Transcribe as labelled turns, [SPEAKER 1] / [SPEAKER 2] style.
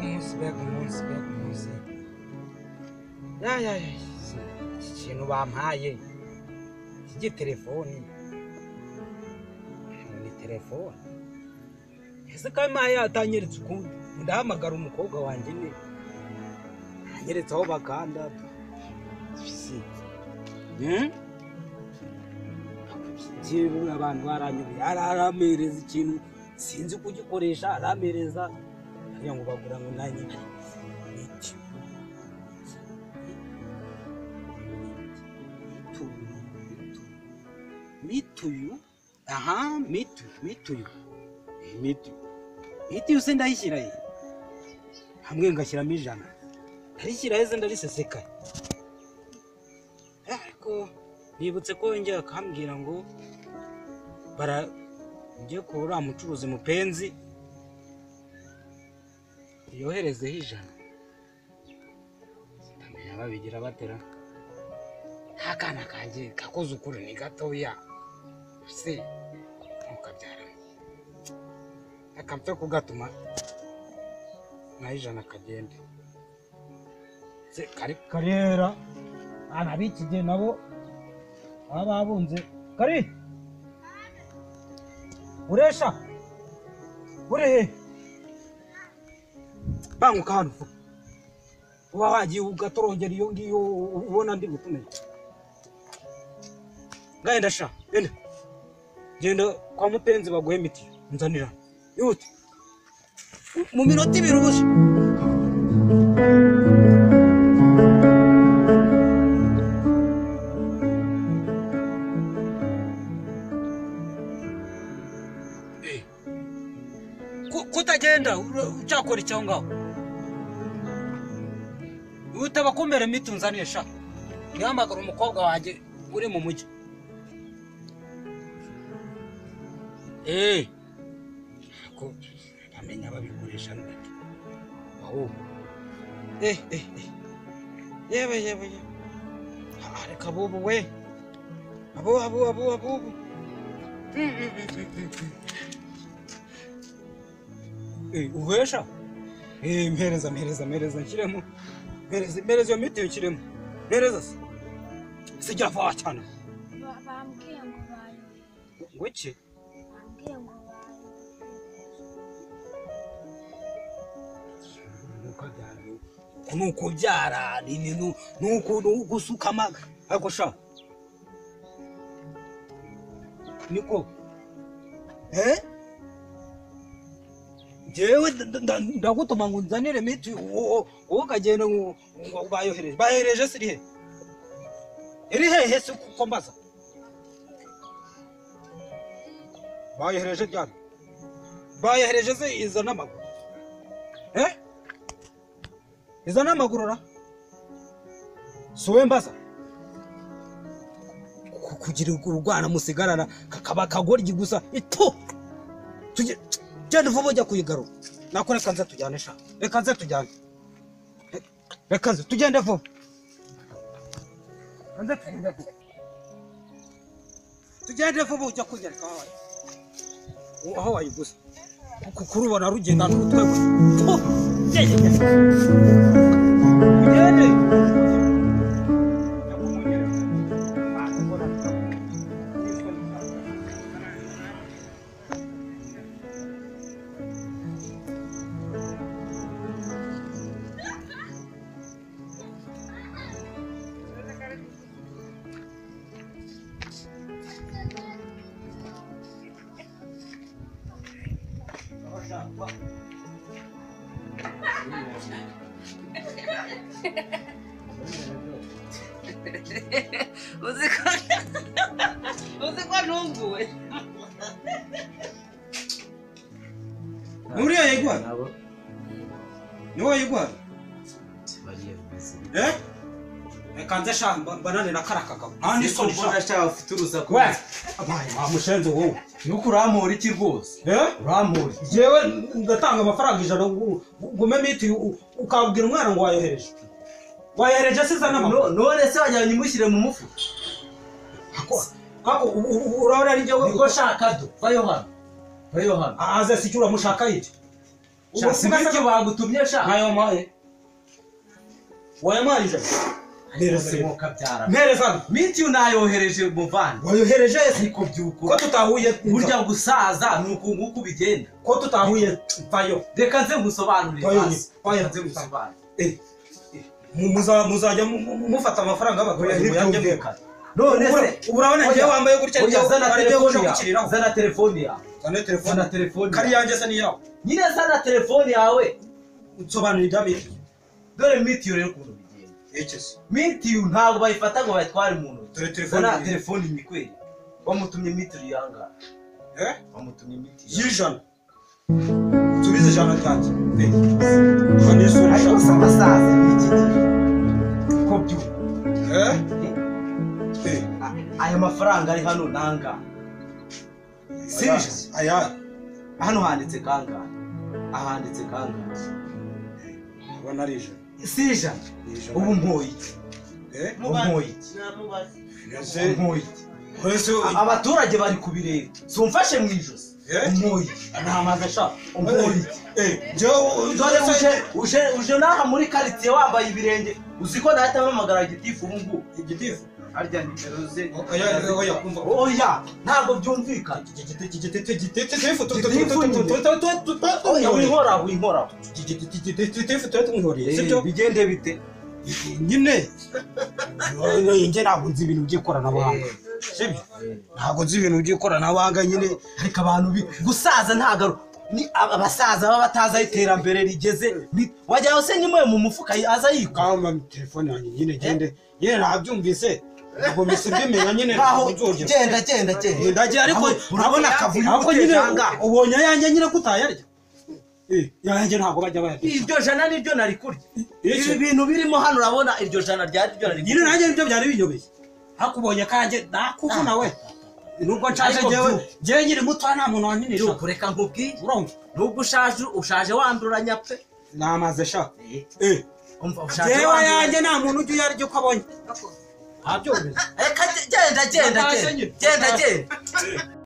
[SPEAKER 1] Umunsi, mbega umunsi, mbega umunsi. Ya ya ya, iki kintu bampaye iki telefoni ni telefoni. Ese kamaye atanyeretse ukundi ndahamagara umukobwa wanjye ne anyeretse aho bakanda si jewe abantu baranyuye aramereza ikintu sinzi kugikoresha aramereza ariya ngo bagura ngo nanjye iki mituyu aha mituyu mituyu se ndayishyira he hamwe ngashyiramo 100 ndarishyira heze ndariseseka ariko nibutse ko yongera akambwira ngo bara ngiye kubura mucuruzi mupenzi yoherezeho 100 ndamenya babigira batera akana kanjye kakoze ukuri ni gatoya se ntukabyara akampe kugatuma na 100 kagende se kari karera ana bikije nabo ababunze kari uresha urehe banguka hano uba wagiye ugatorongera iyo ngiyo ubona ndi gutumira genda sha genda genda kwa mupenzi baguhe imiti nzanira yute mu minota 2 ubuje kutagenda ucyakora icyo ngaho utabakumera imiti nzaniye sha nihamagara umukobwa wanjye uri mu mujyi ko bamenya babikoresha ndetse ahubwo yewe yewe areka bubu we abo uhesha mpereza nshyiremo mpereza iyo miti nshyiremo mpereza se sijya vuba cyane
[SPEAKER 2] bambwiye ngo bayohereje
[SPEAKER 1] ngo iki
[SPEAKER 2] bambwiye ngo
[SPEAKER 1] bayohereje nukubyara ni ugusuka amaga ariko sha niko jewe ndagutuma ngo nzanire miti wowe ukagenda ngo bayohereje bayohereje se irihe iri hehe se kuko mbaza bayohereje ryari bayohereje se iza n'amaguru iza n'amaguru ra si wowe mbaza kugira urwana musigarana kakaba kagoryi gusa itu tujye genda vuba ujya kuyigarura nako reka nze tujyane sha reka nze tujyane reka nze tugende vuba nze tugende vuba tugende vuba ujya kunyereka aho wayiguze kuko urubona rugenda n'umutwe gusa tugende
[SPEAKER 3] Uziko ntunguwe
[SPEAKER 1] nuriya yayiguha niwe wayiguha reka nze sha mbanane na kara kagabo nta n'isoni sha
[SPEAKER 4] ufite urusaku
[SPEAKER 1] we abaye wamushenze wowe
[SPEAKER 4] nuko urampora iki rwose urampora
[SPEAKER 1] jewe ndatanga amafaranga 100 gume miti ukabwira umwana ngo wayohereje wayohereje se zana
[SPEAKER 4] amaguru none se wajyanye imushyire mu mufuka
[SPEAKER 1] ako urabona ari njyewe
[SPEAKER 4] niko shaka do vayo hano
[SPEAKER 1] aze si icyo uramushaka yiki
[SPEAKER 4] Sha simiti bagutumye sha.
[SPEAKER 1] Ntayo maye. Wayampaye ijana.
[SPEAKER 4] Mpereza.
[SPEAKER 1] Mpereza.
[SPEAKER 4] Mitiyu nayohereje muvandi.
[SPEAKER 1] Wayohereje
[SPEAKER 4] ariko byukura.
[SPEAKER 1] Ko tutahuye
[SPEAKER 4] burya gusaza ni uku nguku bigenda.
[SPEAKER 1] Ko tutahuye vayo.
[SPEAKER 4] Reka nze ngusobanurire.
[SPEAKER 1] Vayo nze ngusobanurire. Muzajya mufata amafaranga y'abaturage muyarye.
[SPEAKER 4] None se
[SPEAKER 1] urabona ngiye wambaye gutya
[SPEAKER 4] zana telefone yawe. Zana telefone yawe.
[SPEAKER 1] Zana telefone.
[SPEAKER 4] Zana telefone.
[SPEAKER 1] Kari yanjye se ni yawe.
[SPEAKER 4] Nyine zana telefone yawe.
[SPEAKER 1] Nsobanurira ibya mitiyu.
[SPEAKER 4] Dore mitiyu rero ukuntu bigenda.
[SPEAKER 1] Iki se?
[SPEAKER 4] Mitiyu ntabwo bayifata ngo bayitware mu ntoki.
[SPEAKER 1] Dore telefone.
[SPEAKER 4] Zana telefone nyikwere. Wamutumye mitiyu yanga.
[SPEAKER 1] Eh?
[SPEAKER 4] Wamutumye mitiyu.
[SPEAKER 1] Y'ijana. Nsubize ijana ryanjye.
[SPEAKER 4] Ariko se abasaza b'iki gihe ko byuka.
[SPEAKER 1] Eh?
[SPEAKER 4] Aya mafaranga ari hano nanga. Sije.
[SPEAKER 1] Aya.
[SPEAKER 4] Hano handitse kangahe? Ahanditse kangahe?
[SPEAKER 1] Ubona ari ijana.
[SPEAKER 4] Si ijana. Ubu mpoye iki?
[SPEAKER 1] Eh?
[SPEAKER 4] Mpoye iki? Mpoye iki? Abaturage bari kubireba. Si umfashe mu ijosi. Mpoye iki?
[SPEAKER 1] Nta sha.
[SPEAKER 4] Mpoye iki?
[SPEAKER 1] Dore
[SPEAKER 4] uje naha muri quartier wambaye ibirenge. Uzi ko nahita mpamagara gitifu ubu ngubu.
[SPEAKER 1] Igitifu?
[SPEAKER 4] Harya nimero ze.
[SPEAKER 1] Oya oya kumva.
[SPEAKER 4] Oya ntabwo byumvikana.
[SPEAKER 1] Oya
[SPEAKER 4] winkoraho winkoraho.
[SPEAKER 1] Gitifu tumwihoreye sibyo?
[SPEAKER 4] Bigende bite?
[SPEAKER 1] Nyine njye ntabwo nzi ibintu by'ikoranabuhanga. Sibyo? Ntabwo nzi ibintu by'ikoranabuhanga nyine
[SPEAKER 4] ariko abantu gusaza ntabwo ni abasaza baba batazi aho iterambere rigeze. Wajya se nyuma mu mufuka aza yikwa.
[SPEAKER 1] Kama telefone yanjye nyine gende. Nyine nabyumvise. Ubwo mbimenya nyine
[SPEAKER 4] nzongera. Genda genda genda.
[SPEAKER 1] Ndagiye ariko
[SPEAKER 4] urabona akavuyo
[SPEAKER 1] ariko nyine ubonye ayanjye nyine kutayarya. Yanjye ntabwo bajya bayarya.
[SPEAKER 4] Iryo jana niryo nari kurya. Ibi bintu birimo hano urabona iryo jana ryari ryo nari.
[SPEAKER 1] Nyine nanjye nibyo byari binyobeye. Hakubonye kanjye nakuvuna we. Nubwo nshaje njyewe nyiri muto nta muntu wankinisha.
[SPEAKER 4] Kureka nkubwiye.
[SPEAKER 1] Urumva?
[SPEAKER 4] Nubwo ushaje wanduranya pe.
[SPEAKER 1] Namaze sha.
[SPEAKER 4] Umva ushaje.
[SPEAKER 1] Jewe yanjye nta muntu ujya uyarya uko abonye.
[SPEAKER 4] Genda genda genda genda genda.